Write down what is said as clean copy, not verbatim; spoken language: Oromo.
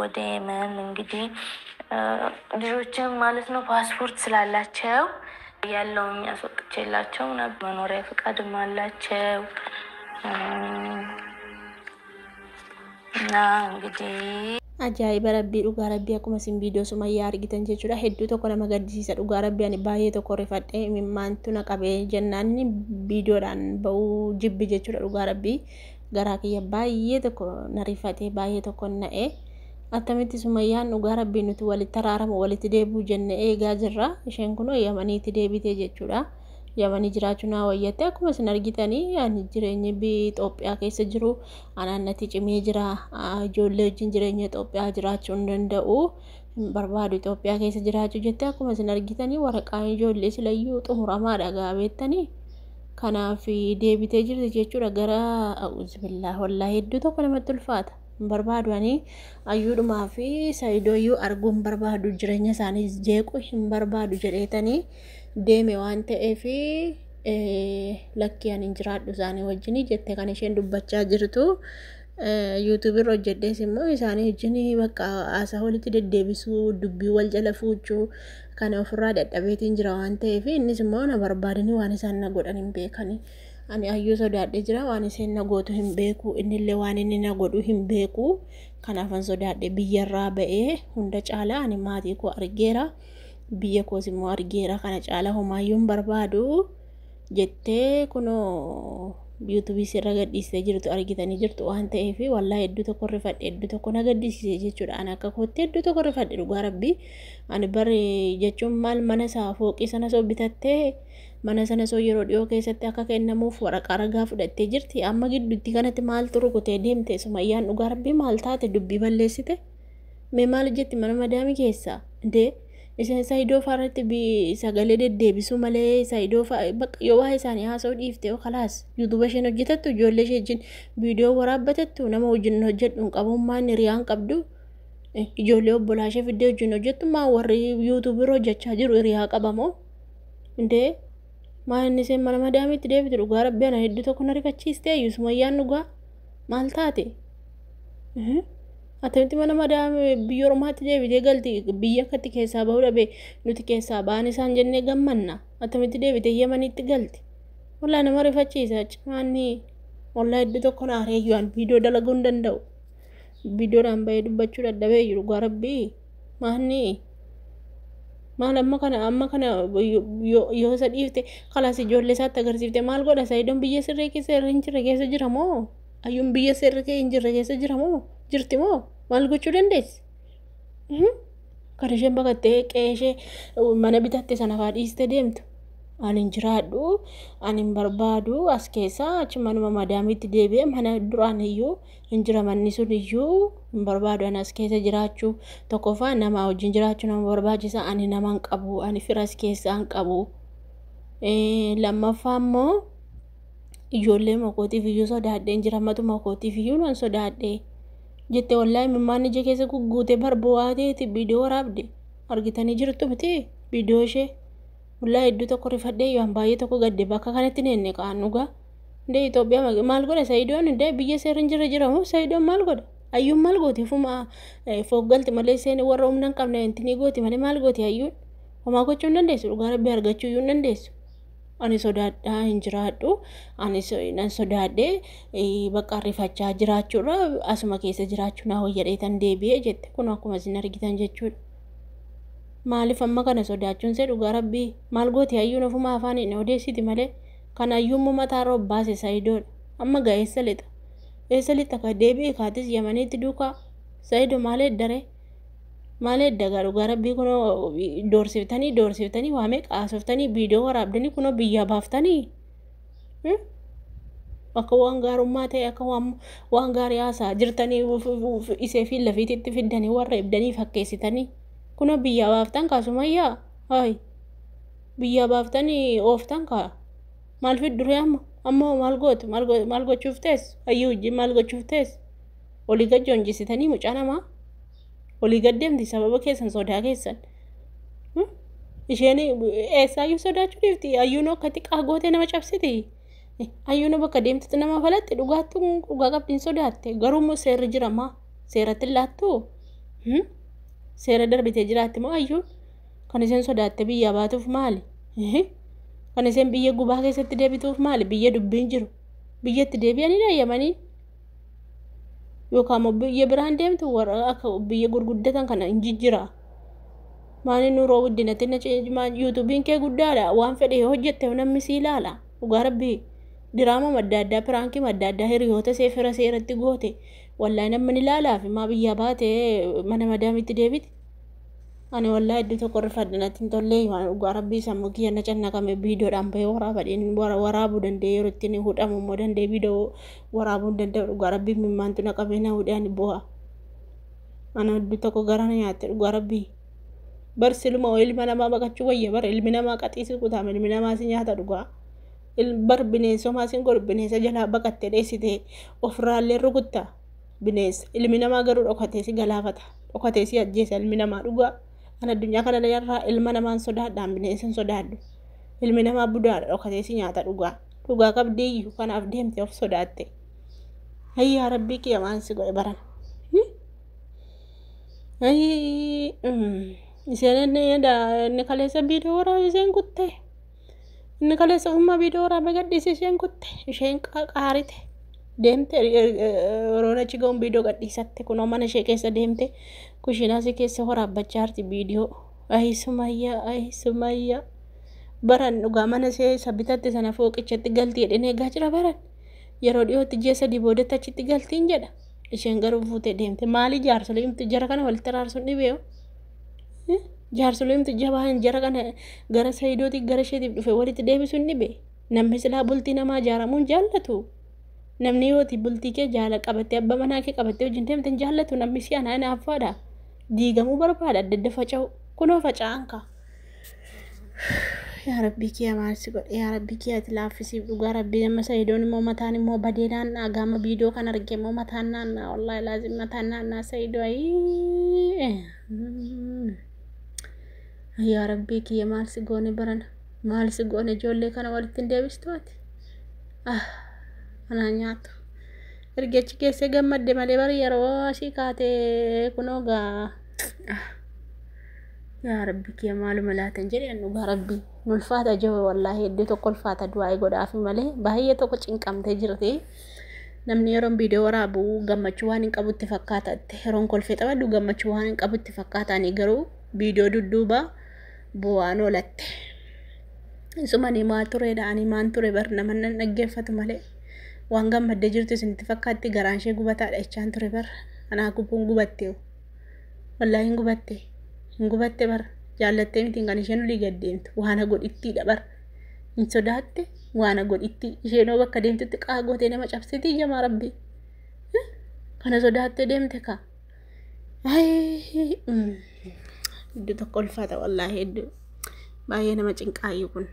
ወደ የመን እንግዲህ ልጆችም ማለት ነው ፓስፖርት ስላላቸው ያለውን አስወጥቼላቸው መኖሪያ ፈቃድም አላቸው እና እንግዲህ Ajaa'iba rabbii, dhugaa rabbii, akkuma isin viidiyoo Sumayyaa argitan jechuudha. Hedduu tokko nama gaddisiisa, dhugaa rabbii. Ani baay'ee tokko rifadhee imimmaantu na qabee jennaan viidiyoodhaan ba'uu jibbi jechuudha. Dhugaa rabbii, garaa kiyya baay'ee tokko na rifatee, baay'ee tokko na'ee. Attamitti Sumayyaan, dhugaa rabbii, nuti walitti araaramu, walitti deebi'u jenne eegaa jirra. Isheen kun Yamaniitti deebite jechuudha. Yamanii jiraachuu naa wayyatte. Akkuma isin argitanii, ani jireenyi biyya Itoophiyaa keessa jiru anaan natti cimee jira. Ijoollee wajjin jireenya Itoophiyaa jiraachuu hin danda'u, hin barbaadu Itoophiyaa keessa jiraachuu jette. Akkuma isin argitanii, waraqaan ijoollee silayyuu xumuramaadha gaabeettanii. Kanaaf deebitee jirti jechuudha gara. Auzubillah, wallaahi hedduu tokko namatti ulfaata. Hin barbaadu ani ayyuudhumaa fi Saayidooyyuu arguu hin barbaadu, jireenya isaanii jeequu hin barbaadu jedheetanii deeme waan ta'eef, lakkii ani hin jiraadhu isaanii wajjin jette kan isheen dubbachaa jirtu. Yuutuubii irra hojjedhees immoo isaanii wajjin bakka haasaa walitti deddeebisuu, dubbii wal jala fuuchuu kana ofirraa dadhabeetiin jira waan ta'eef, innis immoo na barbaadanii waan isaan na godhan hin beekani. Ani ayyuu sodaadhee jira, waan isheen na gootu hin beeku, innillee waan inni na godhu hin beeku. Kanaafan sodaadhe biyyarraa ba'ee. Hunda caalaa ani maatii koo argeera. Biyya koos immoo argeera, kana caalaa homaayyuu hin barbaadu jettee kunoo yuutuubii sirra gadhiistee jirtu argitanii jirtu waan ta'eef, wallaahi hedduu tokko rifadhe, hedduu tokko na gaddisiise jechuudha. Ani akka kootti hedduu tokko rifadhe, dhugaa rabbii. Ani barri jechuun maal, mana isaa fooqii sana soo bitattee, mana sana soo yeroo dhiyoo keessatti akka kennamuuf waraqaa ragaa fudhattee jirti. Amma gidduutti kanatti maaltu rukutee deemte Sumayyaan? Dhugaa rabbii, maal taate? Dubbii balleessite. Mee maal jetti mana madaamii keessaa? Indee isheen Saayidoo fa'aarratti sagalee deddeebisuu malee, Saayidoo fa'a bakka yoo waa'ee isaanii haasa'uu dhiifte yoo kalaas yuutuuba isheen hojjetattu, ijoollee ishee wajjin viidiyoo waraabbatattu, nama wajjin hojjedhu hin qabummaan hiriyaan qabdu, ijoollee obbolaa ishee fiddee wajjin hojjettu. Maa warri yuutuubii irra hojjechaa jiru hiriyaa qabamoo? Indee maal inni isheen mana madaamiitti deebite? Dhugaa rabbii, ana hedduu tokko na rifachiiste iyyuu Sumayyaan. Dhugaa, maal taate? Attamitti mana madaamii biyya ormaatti deebitee galti? Biyya akkatti keessaa bahuu dhabe, nuti keessaa ba'an isaan jennee gammanna. Attamitti deebitee Yamanitti galti? Wallaahi nama rifachiisa cimaanni. Wallaahi hedduu tokko na areeyyuu, an viidiyoo dalaguu hin danda'u. Viidiyoodhaan bahee dubbachuu dadhabee jiru, dhugaa rabbii. Maanni maal amma kana yoo isa dhiifte kalaas, ijoollee isaatti agarsiifte maal godha Saayidoon? Biyya sirree keessa hin jirre keessa jira moo? Ayyuun biyya sirree hin jirre keessa jira moo, jirti moo? Maal gochuu dandeessi? Kan isheen baqattee qe'ee ishee mana bitatte sana fa'aa dhiistee deemtu. Ani hin jiraadhu, ani hin barbaadu as keessa, achi manuma madaamiitti deebi'ee, mana duraan iyyuu hin jira, manni sun iyyuu hin barbaadu ani as keessa jiraachuu. Tokkoffaa nama wajjin jiraachuu nama barbaachisa, ani nama hin qabu, ani fira as keessaa hin qabu. Lammaffaa immoo ijoollee makootiif iyyuu sodaadheen jira, matuma kootiif iyyuu nan sodaadhee jette. Wallaahi imimmaan ija keessa gugguutee barbu'aateeti viidiyoo waraabde, argitanii jirtu miti viidiyoo ishee? Wallaahi hedduu tokko rifadhee, yoo baay'ee tokko gadde bakka kanatti neenne qaan dhugaa. Indee Itoophiyaa maal godha Sayidoon? Indee biyya seera hin jirre jira moo? Sayidoon maal godha? Ayyuun maal gooti? Ufuma fooggalti malee, seen warra humna hin qabne intinii gooti malee maal gooti ayyuun? Homaa gochuu hin dandeessu, dhugaa rabbii, argachuu iyyuu hin dandeessu. Ani sodaadhaa hin jiraadhu, ani nan sodaadhee bakka rifachaa jiraachuurra asuma keessa jiraachuu naa wayyadheetan deebi'ee jette kun akkuma isin argitan jechuudha. Maaliif amma kana sodaachuun see, dhugaa rabbii? Maal gooti ayyuun? Ofuma afaan hin odeessiti malee kan ayyuun mataarra obbaase Sayidoodha. Amma gaa eessa lixa? Eessa lixa ka deebi'e kaatis Yamaniitti duukaa? Sayido maal eeddaree? Maal edda gaa, dhugaa rabbii, kunoo doorsiftanii doorsiftanii, waa meeqa haasoftanii, viidiyoo waraabdanii, kunoo biyyaa baaftanii, akka waan gaarummaa ta'e, akka waan gaarii haasaa jirtanii isee fi lafiititti fiddanii warra ibdanii fakkeessitanii, kunoo biyyaa baaftan kaasumayyaa hayi biyyaa baaftanii ooftan kaa. Maal fidduree amma? Amma maal gootu? Maal gochuuf teessu? Ayyuu wajjin maal gochuuf teessu? Olii gad joonjisitanii mucaa namaa olii gad deemti sababa keessan, sodaa keessan. Isheen eessaayyuu sodaachuu dhiifti. Ayyuun akka xiqqaa gootee nama cabsiti. Ayyuun bakka deemtutti nama falatti, dhugaattu dhugaa qabdi, hin sodaatte. Garuu immoo seerri jira maa seeratti hin laattu. Seera darbitee jiraatti moo ayyuun? Kan isheen sodaatte biyyaa baatuuf maali? Kan isheen biyya gubaa keessatti deebituuf maali? Biyya dubbiin jiru. Biyyatti deebi'anidha Yamaniin. Yookaan immoo biyya biraan deemtu warra akka biyya gurguddatan kana hin jijjiira. Maali nuroo guddinatti yuutuubiin kee guddaadha. Waan fedhe yoo hojjette namni si ilaala. Dhugaa rabbii diraama adda addaa, piraankii adda addaa hiriyoota see fira seeratti goote. Wallaahi namni ni ilaalaa fi maa biyyaa baate mana madaamitti deebite. Ani wallaahi iddoo tokko rifadhe, natti hin tollee. Waan dhugaa rabbii sammuu kiyya na cannaqame. Viidiyoodhaan bahee waraabadheen waraabuu danda'e, yeroo ittiin hudhamu immoo danda'e viidiyoo waraabuu hin danda'u. Dhugaa rabbii mimmaantu na qabee na hudhee, ani bu'a. Ana iddoo tokko gara na nyaatte dhugaa rabbii. Bar siluma ilma namaa baqachuu wayya. Bar ilmi namaa qaxiisi kutaama, ilmi namaa si nyaata dhugaa. Bar bineensomaa sin godhu, bineensa jalaa baqattee dheessitee ofirraallee rukutta bineensa. Ilmi namaa garuu dhokatee si galaafata, dhokatee si ajjeesa ilmi namaa dhugaa. Kan addunyaa kana irraa ilma namaan sodaadhaan bineensa hin sodaadhu. Ilmi namaa budaadha, dhokatee si nyaata dhugaa. Dhugaa qabdiiyyuu kanaaf deemte of sodaatte. Ayyaa rabbii kiyya, maan si godhe baran. Isheen inni kaleessa viidiyoo waraabee isheen kutte. Inni kaleessa ummaa viidiyoo waraabee gadhiise, isheen kutte. Isheen qaarite. Deemte yeroo achi ga'uun viidiyoo gadhiisatte, kunoo mana ishee keessa deemte kushiinaasii keessa waraabbachaa jirti viidiyoo. Ayi Sumayyaa, ayi Sumayyaa. Baran dhugaa mana ishee isa bitatte sana fooqichatti galti jedheen eegaa jira baran. Yeroo dhiyootti ji'a 3 boodatti achitti galtiin jedha. Isheen garuu fuutee deemte. Maali jaarsolee jara kana walitti araarsuun dhibee? Jaarsolee jabaan jara kana gara Saayidootii gara isheetiif dhufe walitti deebisuun dhibe. Namni silaa bultii namaa ijaaramuun jaallatu. Namni yooti bultii kee jaala qabattee, abbaa manaa kee qabattee wajjin deemte hin jaallatu. Namni si anaa hinaaffaadha. Diigamuu barbaada, adda adda faca'u. Kunoo faca'an kaa. Yaa rabbii kiyya, maal si godhe? Yaa rabbii kiyya, ati laaffisiif dhugaa rabbii. Amma Sayidoon immoo mataan immoo badee naannaa gaama viidiyoo kan arge immoo mataan naannaa, wallaahi laazim mataan naannaa Sayidoo. Ayii yaa rabbii kiyya, maal si goone barana? Maal si goone? Ijoollee kana walitti hin deebistu ati? Ah, anaa nyaatu. Erga achi keessee gammadde malee bari yeroo asii kaatee kunoo gaa. Yaa rabbi kiyya, maaluma laatan jedhe dhugaa rabbii. Ulfaata jiru wallaahi, iddoo tokko ulfaata. Du'aa godhaafi malee baay'ee tokko cinqamtee jirti. Namni yeroon viidiyoo waraabu gammachuu waan hin qabutti fakkaata. Yeroon kolfee taphadhu gammachuu waan hin qabutti fakkaata. Ani garuu viidiyoo dudduuba bu'aan oolatte. Isuma ni maal tureedha, ani maan ture bar, nama nan dhaggeeffatu malee. Waan gammaddee jirtu isinitti fakkaatti, garaan ishee gubataadha jechaan ture bar. Anaa gubuun gubatte. Wallaahi hin gubatte. Hin gubatte bar. Jaallattee miti kan isheen olii gad deemtu. Waana godhittiidha bar. Hin sodaatte waana godhitti. Isheenoo bakka deemtutti qaagootee nama cabsitii jamaa rabbi. Kana sodaattee deemte kaa. Iddoo tokko ulfaata wallaahi, hedduu baay'ee nama cinqaayyuu kun.